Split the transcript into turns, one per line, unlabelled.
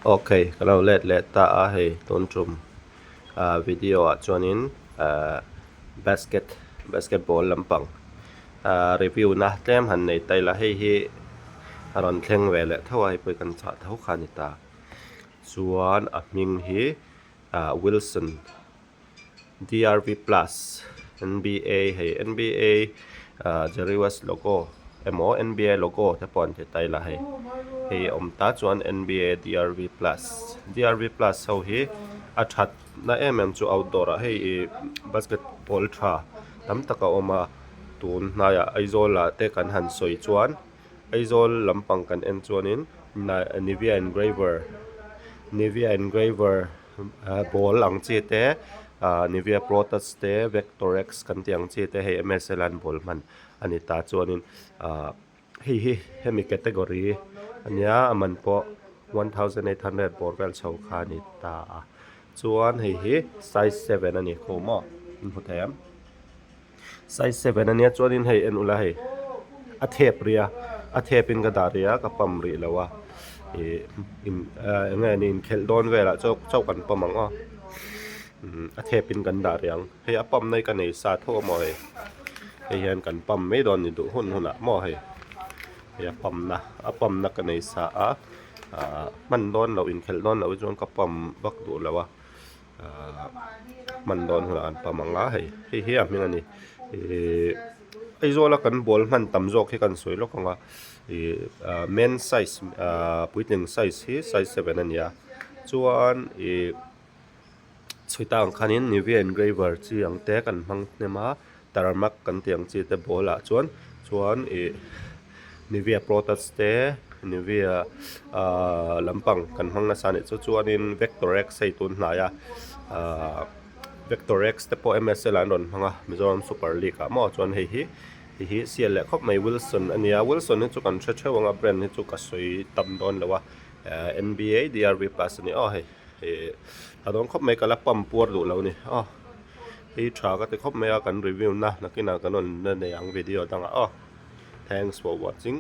Ok ka lo let leh ta a hei tun tum ah video ah chuanin ah basket basketball lampang ah review na tlem han nei ta ila hei hi a rawn thleng ve leh tho a hei pawh hi kan chah tho kha a ni ta chuan a hming hi ah Wilson. DRV plus NBA hei NBA ah Jerry West logo emaw NBA logo te pawh an ti ta ila hei hei a awm ta chuan NBA DRV plus DRV plus ho hi a that na em em chu outdoor ah hei ih basketball tha tam tak a awm a tun hnaiah Aizawl ah te kan han sawi chuan Aizawl lampang kan en chuanin Nivea engraver Nivea engraver. Ball ang chi te ah Nivea Pro Touch te Vector X kan tih ang chi te hei M_S_L an ball hman a ni ta chuanin ah hei hi hemi category a nia a man pawh 1800 bawr vel chho kha a ni ta a chuan hei hi size 7 a ni kho maw in hmu thei ang. Size 7 ania chuanin hei en ula hei a thep rih a a thep in ka dah rih a ka pump rih lo a ih in ah eng nge ni inkhelh dawn velah chauh chauh kan pump ang aw umm a thep in kan dah rih ang hei a pump na hi ka nei sa tho a maw hei hei hian kan pump mai dawn ni duh hun hunah maw hei hei a pump na a pump na ka nei sa a ah hman dawn loh inkhelh dawn loh hi chuan ka pump vak duh lo a. Ahh hman dawn hunah an pam ang a hei hei hi a hming a ni ihh Aizawl a kan ball hman tam zawk hi kan sawi lawk ang a ihh ah men size ahh puitling size hi size 7 a ni a chuan ihh chhui tak ang khanin nivea engraver chi ang te kan hmang hnem a. Tarmac kan tih ang chi te ball ah chuan chuan ih Nivea products te Nivea ahh lampang kan hmang nasa anih chu chuanin Vector X hei tun hnai a ahh Vector X te pawh M_S_L ah an rawn hmang a Mizoram Super League ah maw chuan hei hi hei hi sial leh khawp mai Wilson a nia Wilson hi chu kan hre theuh ang a brand hi chu ka sawi tam dawn lo a ehh N_B_A D_R_V plus a ni aw hei ih a dawn khawp mai ka la pump puar duh lo a ni aw. Hei tha ka ti khawp mai a kan review na nakinah kan rawn la nei ang video dangah aw thanks for watching.